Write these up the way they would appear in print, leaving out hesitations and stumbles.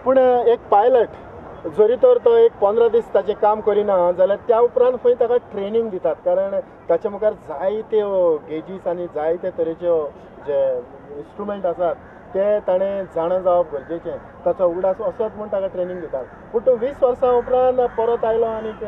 पूण एक पायलट जरी तर तो एक 15 दीस ताचें काम करिना जाल्यार त्या उपरांत खंय ताका ट्रेनींग दितात, कारण ताच्या मुखार जायत्यो गेजीस आनी जायते तरेच्यो जे इन्स्ट्रुमेंट आसात ते ताणें जाणा जावप गरजेचें. ताचो उगडास असोच म्हूण ताका ट्रेनींग दितात. पूण तूं 20 वर्सां उपरांत परत आयलो आनीक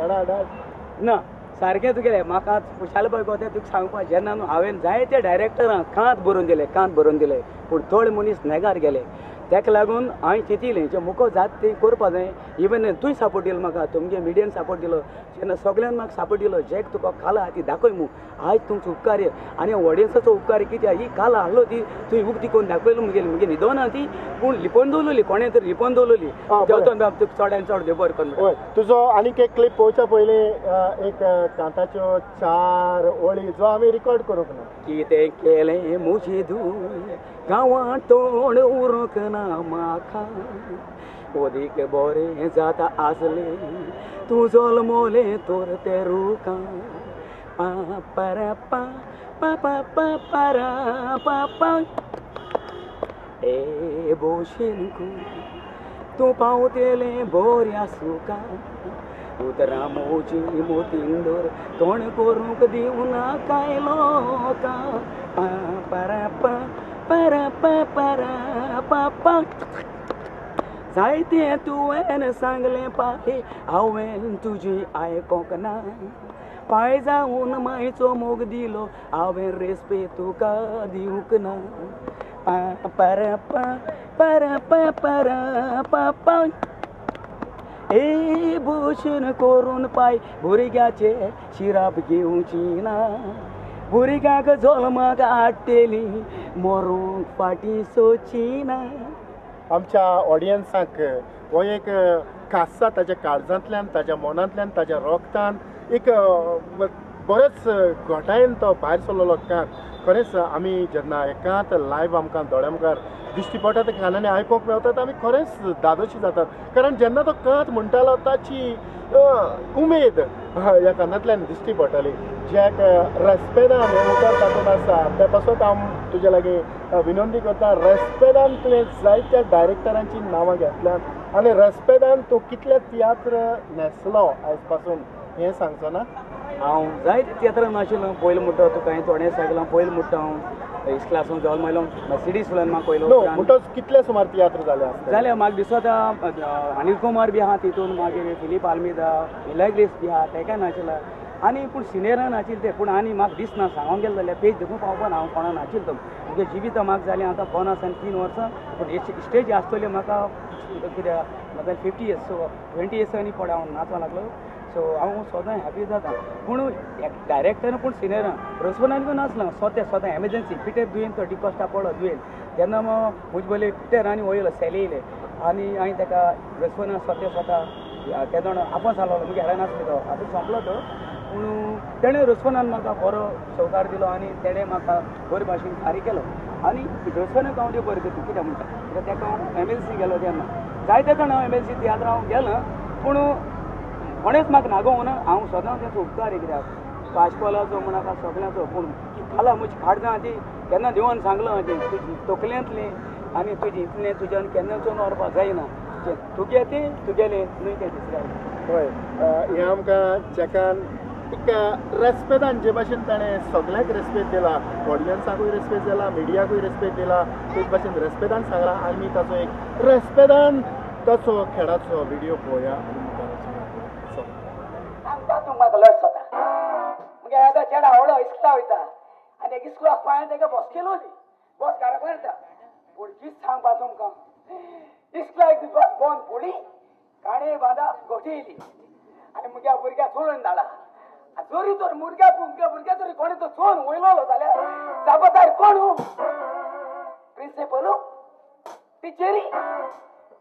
धडाधड ना सारकें तुगेलें. म्हाका खुशालबाय कोते तुका सांगपा जेन्ना न्हू हांवें जायते डायरेक्टरांक कांत बरोवन दिले, कांत बरोवन दिले, पूण थोडे मनीस नेगार गेले. ताका लागून हांवें चिंतिलें जे मुको जात तें करपा जाय. इवन तूंय सपोर्ट दिलो म्हाका, तुमगे मिडियन सपोर्ट दिलो, जेन्ना सगळ्यान म्हाका सपोर्ट दिलो, जेक तुका काला आहा ती दाखय मू. आयज तुमचो उपकार आनी ऑडियन्साचो उपकार कित्याक ही काला आहलो ती तुवें उक्ती करून दाखयलो. मुगेली मुगे न्हिदोना ती, पूण लिपोवन दवरली, कोणें तरी लिपोवन दवरली. देवतो तुका चड आनी चड देव बरें करून. तुजो आनीक एक क्लिप पळोवच्या पयलीं एक कांताच्यो 4 ओळी जो आमी रिकॉर्ड करूंक ना. कितें केलें म्हजी धूय गांवांत तोंड उरूंक ना म्हाका, ओदीक बरें जाता आसलें तूं जल्मलें तर ते रुखां. पा परा पा पा पा पा परा पा पा ए भोशेन तूं पावतेलें बऱ्या सुखा, उतरां मोजी मोतींदोर तोंड करूंक दिवनाका लोकां. पा परा पा परा पा परा पा पा जायतें तुवें सांगलें पाय हांवें तुजी आयकोंक ना, पाय जावन मायचो मोग दिलो हांवें रेस्पेद तुका दिवंक ना. पा परा पा परा पा परा पा पा ए भशेन करून पाय भुरग्याचे शिराप घेवची ना, भुरग्यांक जल्माक हाडटली मरूंक फाटीं सोची ना. आमच्या ऑडियन्साक हो एक खासा ताच्या काळजांतल्यान, ताच्या मनांतल्यान, ताच्या रोगतान एक बरोच घटायेन तो भायर सरलेलो कांत. खरेंच आमी जेन्ना एकांत लायव्ह आमकां दोळ्या मुखार दिश्टी पडटा ते कानांनी आयकूंक मेळटा आमी खरेंच धादोशी जातात, कारण जेन्ना तो कांत म्हणटालो ताची उमेद ह्या कानांतल्यान दिश्टी पडटाली. ज्याक रेस्पेदान हें उतर तातूंत आसा त्या पासत हांव तुजे लागीं विनंती करता, रेस्पेदान तुवें जायत्या डायरेक्टरांची नांवां घेतल्यात आनी रेस्पेदान तूं कितले तियात्र न्हेसलो आयज पासून हें सांगचो ना? हांव जायते तियात्रान नाशिल्लो. पयलो म्हणटा तुका हांवें थोडें सांगलां, पयलो म्हणटा हांव इस्कलासून जल्मलो मर्सिडीज फुलान म्हाका पयलो. म्हणटच कितले सुमार तियात्र जाले जाले म्हाका दिसता अनिल कुमार बी आहा तितून, मागीर फिलीप आल्मेदा, मिलाग्रीस बी आहा, तेका नाशिल्ला. आनी पूण सिनियरान नाशिल्ले ते, पूण आनी म्हाका दिसना सांगोंक गेलें जाल्यार पेज देखून पावपा ना हांव कोणा नाशिल्लो तो. मुगे जिविता म्हाका जालें आतां 53 वर्सां, पूण स्टेज आसतली म्हाका कित्याक म्हाका 50 इयर्स, सो 20 इयर्सांनी पड हांव नाचपाक लागलो. सो हांव सदां हॅपी जाता. पूण डायरेक्टर पूण सिनियरान रोसवनान बी नासलो स्वता स्वता एमर्जन्सी पिटर दुयेन तो डिकॉस्टा पडलो दुयेन, तेन्ना म्हजे पयलीं पिटर आनी वयलो सॅली येयले आनी हांवें ताका रोसवना स्वता स्वता तेदोण आपोवन जालो मुगे हेडा नासलो तो, आतां सोंपलो तो. पूण तेणें रोसवनान म्हाका बरो सहकार दिलो आनी तेणें म्हाका बरे भाशेन फारीक केलो. आनी रोसवनाक हांव देव बरें करता कित्याक म्हणटा कित्याक ताका हांव एम एल सी गेलो तेन्ना जायते जाण हांव एम एल सी तियात्र हांव गेलो, पूण कोणेंच म्हाका नागोवंक ना. हांव सदां तेचो उपकार कित्याक पाशकोलाचो म्हण सगळ्यांचो. पूण काला म्हजी काळजां ती केन्ना देवान सांगलां ती तुजी तकलेंतली आनी तुजी इतलें तुज्यान केन्ना चोवन व्हरपाक जायना, तुगे ती तुगेलें न्हय तें दुसऱ्या. हय, हें आमकां जॅकान एक रेस्पेदान जे भाशेन ताणें सगळ्यांक रेस्पेद दिला, ऑडियन्साकूय रेस्पेद दिला, मिडियाकूय रेस्पेद दिला, तेच भाशेन रेस्पेदान सांगला. आमी ताचो एक रेस्पेदान ताचो खेळाचो व्हिडियो पळोवया आनी मुखार सांगता तूं म्हाका लज जाता. मुगे आतां चेडा व्हडलो इस्कुला वयता आनी एक इस्कुलाक पांय ताका बस केलो ती बस घरा येता. पूण कितें सांगपा तुमकां, इस्कुला एक बस बंद पडली, काणे बांदा गोठी येयली आनी मुग्या भुरग्या चोळून धाडला. जरी तर मुरग्या मुग्या भुरग्या तरी कोणी तो चोन वयलो जाल्यार जापदार कोण? प्रिंसिपल, टिचरी,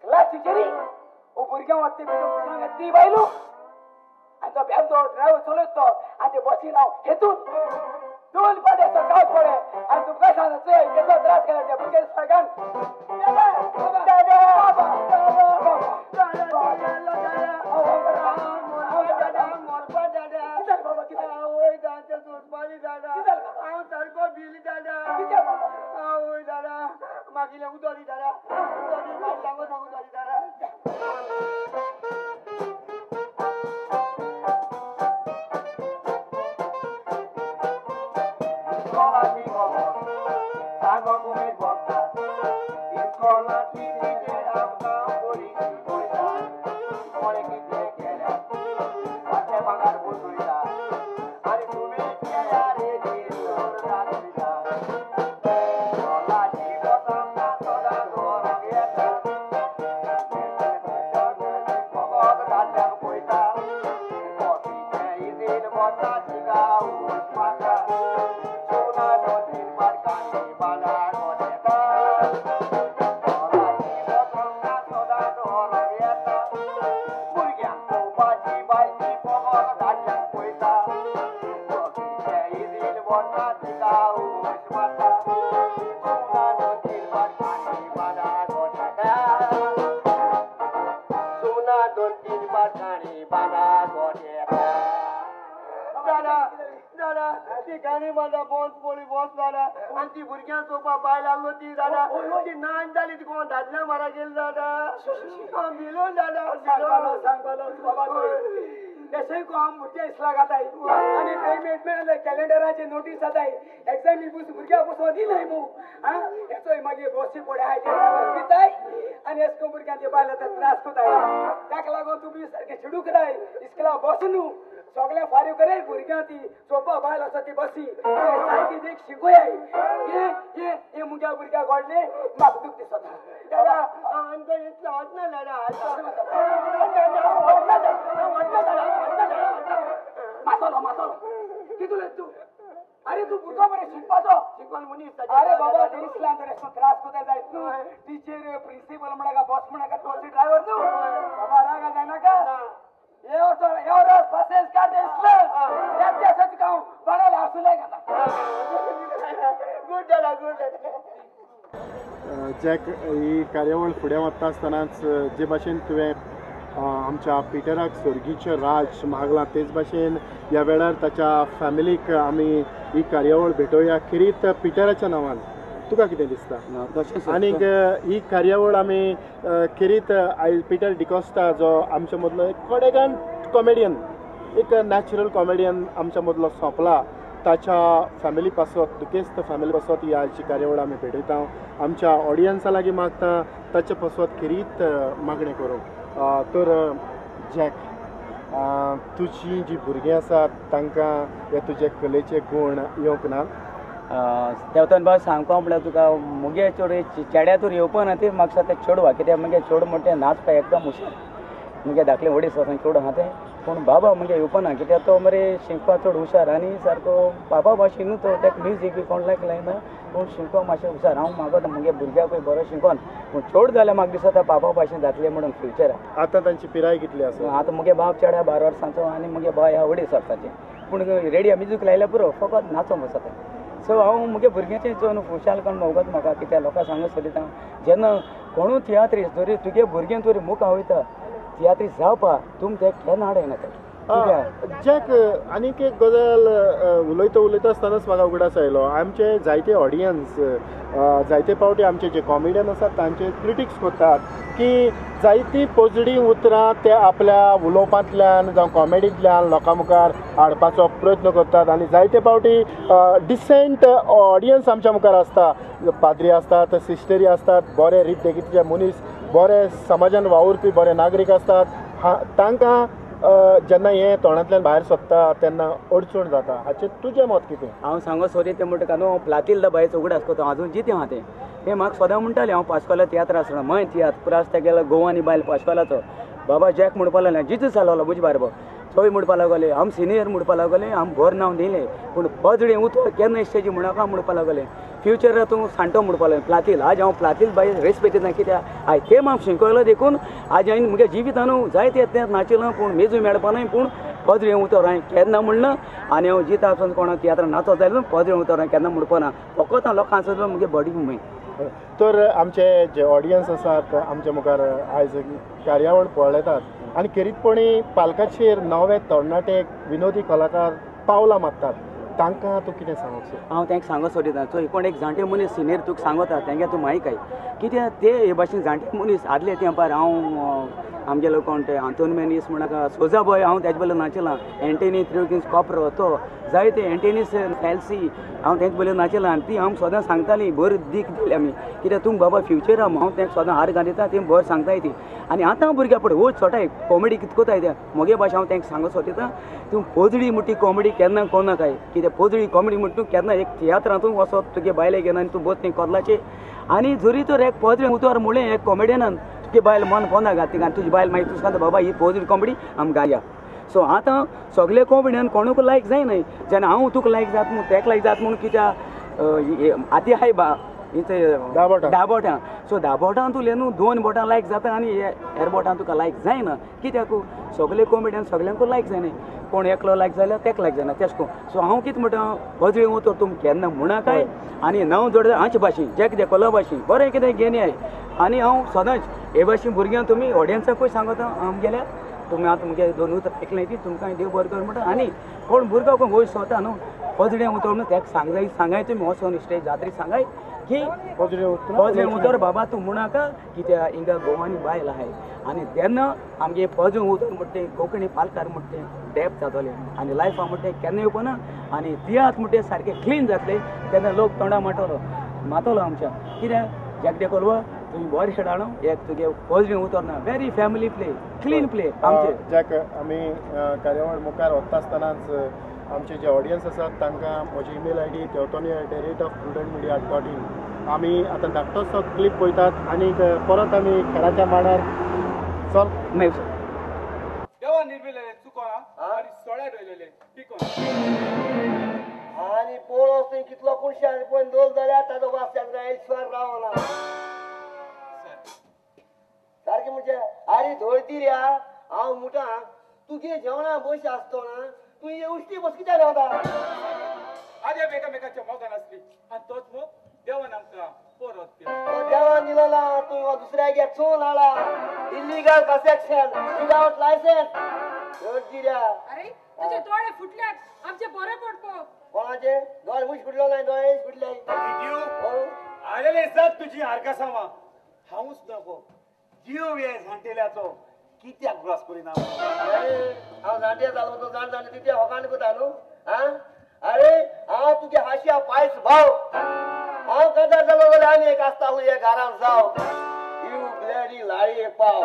क्लास टिचरी, ओ भुरग्यां ती बायलो आनी तो बेबदो ड्रायव्हर चलयता तो आनी ते बसीन हांव हेतून दोन पाटे सकाळ पडे आनी तुमकां सांगता चोय केसो त्रास केला त्या भुरग्या सगळ्यान. मागीर उदक दी दादा उदक दी सांगो सांगो उदक दी दादा कॅलेंडराचे नोटीस जाताय एक्झामी भुरग्या बसोन दिनाय मू आं हेचोय मागीर बसी पडे आहाय ड्रायव्हर पिताय आनी एस करून भुरग्यांचे बायल आतां त्रास कोताय ताका लागून तुमी सारकें चिडूंक जाय इस्कोला बस न्हू सगळें फारीक करे भुरग्यां ती चोवपा बायल आसा ती बसी सारकी देख शिकोयाय हे हे हे मुग्या भुरग्याक घडलें म्हाका दूख दिसता दादा आमकां इतलो वचना दादा मातलो मातलो कितले तूं अरे तूं भुरगो बरें शिकपाचो शिकून मनीस अरे बाबा ते इस्लाम तर एसो त्रास कोताय जायत न्हू टिचर प्रिंसिपल म्हणाका बॉस म्हणाका बसी ड्रायव्हर न्हू बाबा रागा जायनाका एवढं पसेस का दिसलं त्याच काम बनायला आसुले का गुड दादा गुड दादा जॅक ही कार्यावळ फुडें वता आसतनाच जे भाशेन तुवें आमच्या पिटराक सर्गीचें राज मागलां तेच भाशेन ह्या वेळार ताच्या फॅमिलीक आमी ही कार्यावळ भेटोवया खेरीत पिटराच्या नांवान तुका कितें दिसता? आनीक ही कार्यावळ आमी खेरीत आयज पिटर डिकॉस्टा जो आमच्या मदलो एक कडेगान कॉमेडियन एक नॅचरल कॉमेडियन आमच्या मदलो सोंपला ताच्या फॅमिली पासत दुखेस्त फॅमिली पासत ही आयची कार्यावळ आमी भेटयता. आमच्या ऑडियन्सा लागीं मागता ताचे पासत खेरीत मागणें करूंक. तर जॅक तुजी जी भुरगीं आसात तांकां हे तुजे कलेचे गूण येवंक ना? देवतान बाब सांगपा म्हळ्यार तुका मुगे चेडू चेड्या तर येवपा ना ती म्हाका तें चेडवा कित्याक मुगे चेडू म्हणटा तें नाचपा एकदम हुशार मुगे धाकलें वडीस वर्सां चेडू आहा तें पूण बाबा मुगे येवपा ना कित्याक तो मरे शिकपा चड हुशार आनी सारको बाबा भाशेन न्हू तो ताका म्युजीक बी कोण लायक लायना पूण शिकपा मातशें हुशार. हांव मागता मुगे भुरग्याकूय बरो शिकोन पूण चड जाल्यार म्हाका दिसता बाबा भाशेन जातलें म्हणून फ्युचराक. आतां तांची पिराय कितली आसा? आतां मुगे बाब चेड्या 12 वर्सांचो आनी मुगे बाय आहा 2.5 वर्सांचें पूण रेडियो म्युजीक लायल्यार पुरो फकत नाचोंक बसता. सो हांव मुगे भुरग्यांचें चोवन खुशाल करून भोगत म्हाका कित्याक लोकां सांगत सोदिता जेन्ना कोणूय तियात्रीस जरी तुगे भुरगें तरी मुखार वयता तियात्रीस जावपा तुम ते केन्ना हाडयना ते. जॅक आनीक एक गजाल उलयता उलयता आसतनाच म्हाका उगडास आयलो आमचे जायते ऑडियन्स जायते पावटी आमचे जे कॉमेडियन आसात तांचे क्रिटिक्स करतात की जायतीं पोजडी उतरां ते आपल्या उलोवपांतल्यान जावं कॉमेडींतल्यान लोकां मुखार हाडपाचो प्रयत्न करतात आनी जायते पावटी डिसेंट ऑडियन्स आमच्या मुखार आसता, पाद्री आसतात, सिस्टरी आसतात, बरे रीत देखीचे मनीस, बरे समाजान वावुरपी बरे नागरीक आसतात. तांकां जेन्ना हें तोंडांतल्यान भायर सोदता तेन्ना अडचण जाता. हाचें तुजें मत कितें? हांव सांगो सॉरी तें म्हणटा न्हू हांव प्लातील बायचो उगडास करता अजून जितें आहा तें हें म्हाका सदां म्हणटालें हांव पास्कोला तियात्र आसना मय तियात्र पुरास तेगेलो गोवानी बायल पास्कोलाचो बाबा जॅक म्हणपा लागलें जितू जालोलो म्हजे बारबो थंय म्हणपा लागले आम सिनियर म्हणपा लागले आम भर नांव दिलें पूण बजडें उतर केन्ना स्टेजी म्हणका म्हणपा लागले फ्युचराक तूं सांटो म्हणपा लागलें प्लातील. आज हांव प्लातील बाय रेस्पेक्ट ना कित्याक आयज तें म्हाका शिकयलो देखून आज हांवें म्हगे जिवितानू जायते तें नाचिलां पूण मेजू मेळपा न्हय पूण पदरें उतर हांवें केन्ना म्हणना आनी हांव जिता आसून कोणा तियात्रां नाचो जाल्यार पदरें उतर हांवें केन्ना म्हणपा ना फकत हांव लोकांचो म्हगे बॉडी मुंबय. तर आमचे जे ऑडियन्स आसात आमच्या मुखार आयज कार्यावळ पळयतात आनी खेरीतपणी पालकाचेर नवे तरणाटे विनोदी कलाकार पावलां मारतात तांकां तूं कितें सांगूंक सोदता? हांव तांकां सांगूंक सोदिता, चोय कोण एक जाणटे मनीस सिनियर तुका सांगता तेंगे तूं माहीत काय कित्याक ते हे भाशेन जाणटे मनीस आदले तेंपार हांव आमगेलो कोण ते आंतोन मेनीस म्हणा सोजा बॉय हांव तेजे बद्दल नाचलां, एंटनी त्रिवकिन्स कॉपरो तो जायते एंटनीस एलसी हांव तेंचे बद्दल नाचलां आनी ती आमकां सदां सांगताली बरी दीख दिली आमी कित्याक तुम बाबा फ्युचर आहा, हांव तेंका सदां हार घालिता ती बरें सांगताय ती. आनी आतां भुरग्यां पळय वच सोटाय कॉमेडी कितें कोताय ते म्हगे भाशेन हांव तेंका सांगूंक सोदिता तूं पोजडी म्हणटी कॉमेडी केन्ना कोनाकाय कित्याक पोजडी कॉमेडी म्हणटा तूं केन्ना एक तियात्रांतूय वचत तुगे बायलेक घेवन आनी तूं बस तें कोदलाचेर आनी जरी तर एक पोजडे उतर म्हणलें एक कॉमेडियनान तुगे बायल मन पोंदा घातली आनी तुजी बायल मागीर तुका सांगता बाबा ही पोजडी कॉमेडी आमकां घालया. सो आतां सगळे कॉमेडियन कोणूक लायक जायना, जेन्ना हांव तुका लायक जात म्हूण तेका लायक जात म्हूण कित्याक आती हाय बा धा बोटां, सो 10 बोटां तुले न्हू 2 बोटां लायक जाता आनी हेर बोटां तुका लायक जायना कित्याक सगळे कॉमेडियन सगळ्यांकूय लायक जायना, कोण एकलो लायक जाल्यार तेका लायक जायना तेश करून. सो हांव कितें म्हणटा वजळी उतर तुमी केन्ना म्हणा काय आनी नांव जोड आमचे भाशेन जे कितें कोला भाशेन बरें कितें घेवन येय. आनी हांव सदांच हे भाशेन भुरग्यांक तुमी ऑडियन्साकूय सांगता आमगेल्या तुमी आतां तुमगे 2 उतरां आयकलें की तुमकां देव बरें कर म्हणटा. आनी कोण भुरगो कोण वयर सोदता न्हू पजडे उतर म्हणून तेका सांगाय सांगाय तुमी वचोन स्टेज जात्रेक सांगाय की पजडे उतर बाबा तूं म्हणनाका कित्याक हिंगा गोवानी बायल आहाय आनी तेन्ना आमगे पजडे उतर म्हणटा तें कोंकणी पालकार म्हणटा तें डेप जातलें आनी लायफा म्हणटा तें केन्ना येवपा ना आनी तियात्र म्हणटा तें सारकें क्लीन जातलें तेन्ना लोक तोंडा माटलो मातलो आमच्या कित्याक जॅक कोलवा तुमी बरें खेळाडू एक तुगे पजडे उतर ना very family play clean play आमचे. जॅक आमी कार्यावळ मुखार वता आसतनाच आमचे जे ऑडियन्स आसात तांकां म्हजी ईमेल I D teotonio@prudentmedia.in. आमी आतां धाकटोसो क्लिप पळयतात आनी परत आमी खेळाच्या मांडार चल मेळ. देवा निर्मिलेले चुकोना आनी सोळ्या डोयलेले पिकोना आनी पोळो थंय कितलो कुणशे आनी पळय दोल जाल्यार ताजो वास ईश्वर रावना सारकें म्हणजे आरे धोळती रे हांव मुटा तुगे जेवणा बस आसतो ना तूं हे उश्टी बस कित्याक रावता? आदे एकामेकाच्या मोगान आसली आनी तोच मोग देवान आमकां परत दिलो. देवान दिलो ना तूं दुसऱ्या गे चोवन हाडला इल्लीगल कन्स्ट्रक्शन विदावट लायसन्स धोळती रे. अरे तुजे दोळे फुटल्यात आमचे बरे पडपो कोणाचे दोळे मुश फुटलो ना दोळे फुटले आलेले जात तुजी आरकासांवा हांवूच नको जीव हे जाणटेल्याचो कित्याक ग्रास करिना? हांव जाणटे जालो तो जाण जाणटे तितल्या होकान कोता न्हू. अरे हांव तुगे हाशा पायस भाव हांव काजार जालो जाल्यार आनी एक आसता हे घरान जाव you bloody लाळी एक पाव.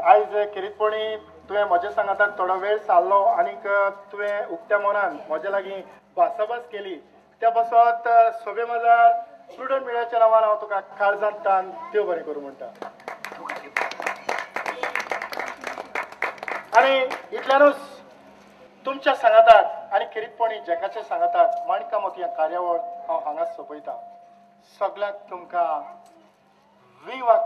आयज खेरीतपणी तुवें म्हज्या सांगाताक थोडो वेळ सारलो आनीक तुवें उक्त्या मनान म्हज्या लागीं भासाभास केली त्या पासत सोबे मजार प्रुडंट मिडियाच्या नांवान हांव तुका काळजांत तान देव बरें करूं म्हणटा. आनी इतल्यानूच तुमच्या सांगाताक आनी खेरीतपणी जॅकाच्या सांगाताक माणकां मोतयां कार्यावळ हांव हांगाच सोंपयता. सगळ्यांक तुमकां विवाह